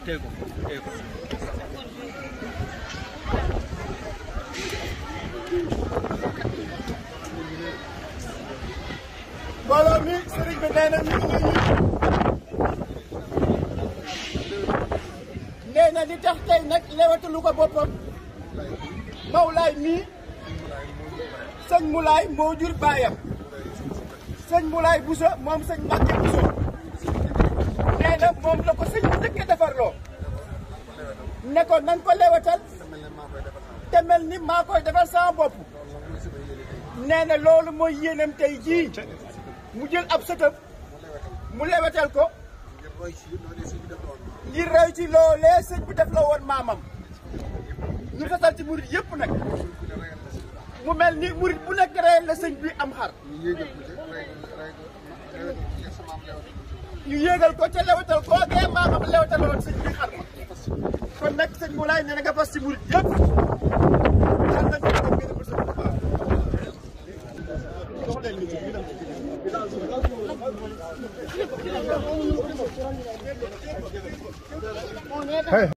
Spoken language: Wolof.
téye ko. mbooloo mi sëriñ bi nee na ñu ngi nuyu nee na li tax tey nag lewatalu ko boppam Mawlaay mii sëñ Moulay moo jur baayam sëñ Moulay Bousso moom sëñ Mbacke Bousso nee na moom la ko sëñ bi njëkk a defarloo ne ko nan ko lewatal te mel ni maa koy defal sama bopp nee na loolu mooy yéenam tey jii mu jël ab sëtam mu lewetal ko ngir roy ci loolee sëñ bi def la woon maamam ñu fasal ci murit yëpp nag mu mel ni murit bu nekk reyal la sëñ bi am xar ñu yéegal ko ca lewetal koo gee maamam lewetal woon sëñ bi xar ma kon nag sëñ Moulay nee na nga fas ci murit yëpp Hey.